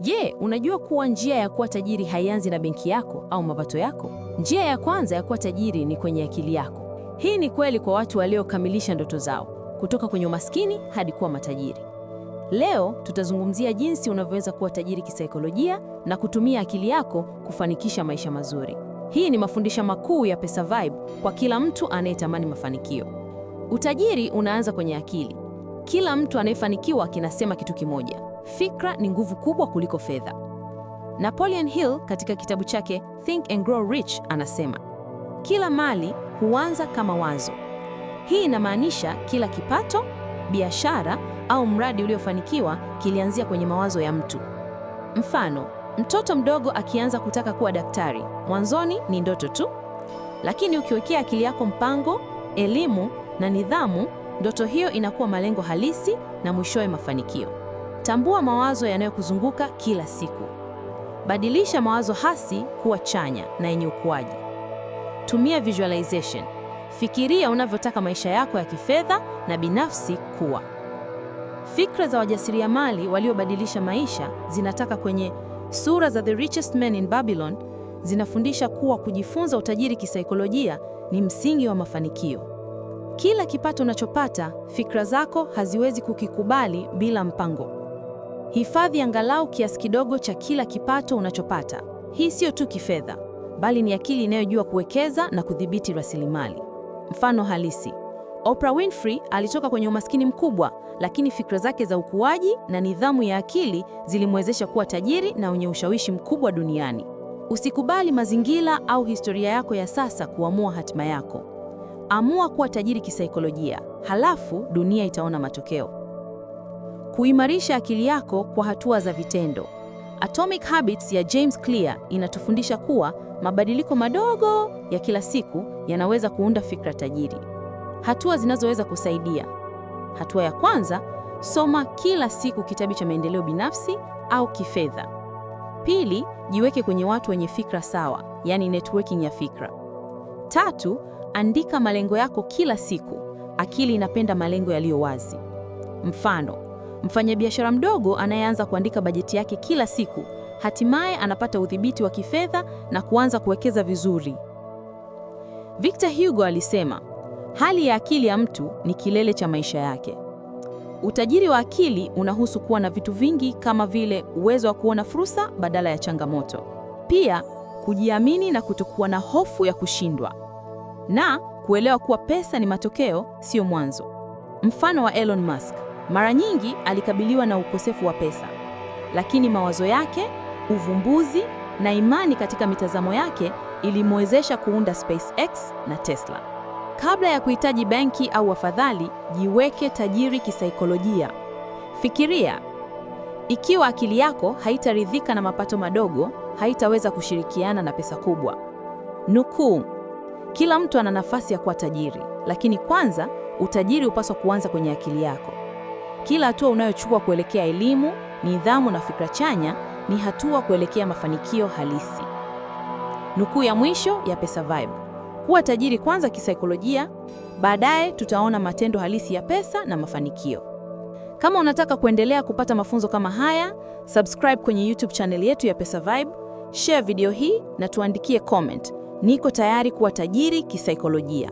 Je, unajua kuwa njia ya kuwa tajiri haianzi na benki yako au mapato yako? Njia ya kwanza ya kuwa tajiri ni kwenye akili yako. Hii ni kweli kwa watu waliokamilisha ndoto zao, kutoka kwenye umaskini hadi kuwa matajiri. Leo tutazungumzia jinsi unavyoweza kuwa tajiri kisaikolojia na kutumia akili yako kufanikisha maisha mazuri. Hii ni mafundisho makuu ya Pesa Vibe kwa kila mtu anayetamani mafanikio. Utajiri unaanza kwenye akili. Kila mtu anayefanikiwa kinasema kitu kimoja: fikra ni nguvu kubwa kuliko fedha. Napoleon Hill katika kitabu chake Think and Grow Rich anasema, kila mali huanza kama wazo. Hii inamaanisha kila kipato, biashara au mradi uliofanikiwa kilianzia kwenye mawazo ya mtu. Mfano, mtoto mdogo akianza kutaka kuwa daktari, mwanzoni ni ndoto tu. Lakini ukiwekea akili yako mpango, elimu na nidhamu, ndoto hiyo inakuwa malengo halisi na mwishowe mafanikio. Tambua mawazo yanayokuzunguka kila siku. Badilisha mawazo hasi kuwa chanya na yenye ukuaji. Tumia visualization. Fikiria unavyotaka maisha yako ya kifedha na binafsi kuwa. Fikra za wajasiriamali waliobadilisha maisha zinataka kwenye sura za The Richest Man in Babylon zinafundisha kuwa kujifunza utajiri kisaikolojia ni msingi wa mafanikio. Kila kipato unachopata, fikra zako haziwezi kukikubali bila mpango. Hifadhi angalau kiasi kidogo cha kila kipato unachopata. Hii sio tu kifedha, bali ni akili inayojua kuwekeza na kudhibiti rasilimali. Mfano halisi: Oprah Winfrey alitoka kwenye umaskini mkubwa, lakini fikra zake za ukuaji na nidhamu ya akili zilimwezesha kuwa tajiri na wenye ushawishi mkubwa duniani. Usikubali mazingira au historia yako ya sasa kuamua hatima yako. Amua kuwa tajiri kisaikolojia, halafu dunia itaona matokeo. Kuimarisha akili yako kwa hatua za vitendo. Atomic Habits ya James Clear inatufundisha kuwa mabadiliko madogo ya kila siku yanaweza kuunda fikra tajiri. Hatua zinazoweza kusaidia. Hatua ya kwanza, soma kila siku kitabu cha maendeleo binafsi au kifedha. Pili, jiweke kwenye watu wenye fikra sawa, yaani networking ya fikra. Tatu, andika malengo yako kila siku. Akili inapenda malengo yaliyo wazi. Mfano, mfanyabiashara mdogo anayeanza kuandika bajeti yake kila siku, hatimaye anapata udhibiti wa kifedha na kuanza kuwekeza vizuri. Victor Hugo alisema, hali ya akili ya mtu ni kilele cha maisha yake. Utajiri wa akili unahusu kuwa na vitu vingi kama vile uwezo wa kuona fursa badala ya changamoto. Pia kujiamini na kutokuwa na hofu ya kushindwa. Na kuelewa kuwa pesa ni matokeo, sio mwanzo. Mfano wa Elon Musk, mara nyingi alikabiliwa na ukosefu wa pesa, lakini mawazo yake, uvumbuzi na imani katika mitazamo yake ilimwezesha kuunda SpaceX na Tesla. Kabla ya kuhitaji benki au wafadhali, jiweke tajiri kisaikolojia. Fikiria, ikiwa akili yako haitaridhika na mapato madogo, haitaweza kushirikiana na pesa kubwa. Nukuu, kila mtu ana nafasi ya kuwa tajiri, lakini kwanza utajiri hupaswa kuanza kwenye akili yako. Kila hatua unayochukua kuelekea elimu, nidhamu na fikra chanya ni hatua kuelekea mafanikio halisi. Nukuu ya mwisho ya Pesa Vibe: kuwa tajiri kwanza kisaikolojia, baadaye tutaona matendo halisi ya pesa na mafanikio. Kama unataka kuendelea kupata mafunzo kama haya, subscribe kwenye YouTube channel yetu ya Pesa Vibe, share video hii na tuandikie comment. Niko tayari kuwa tajiri kisaikolojia.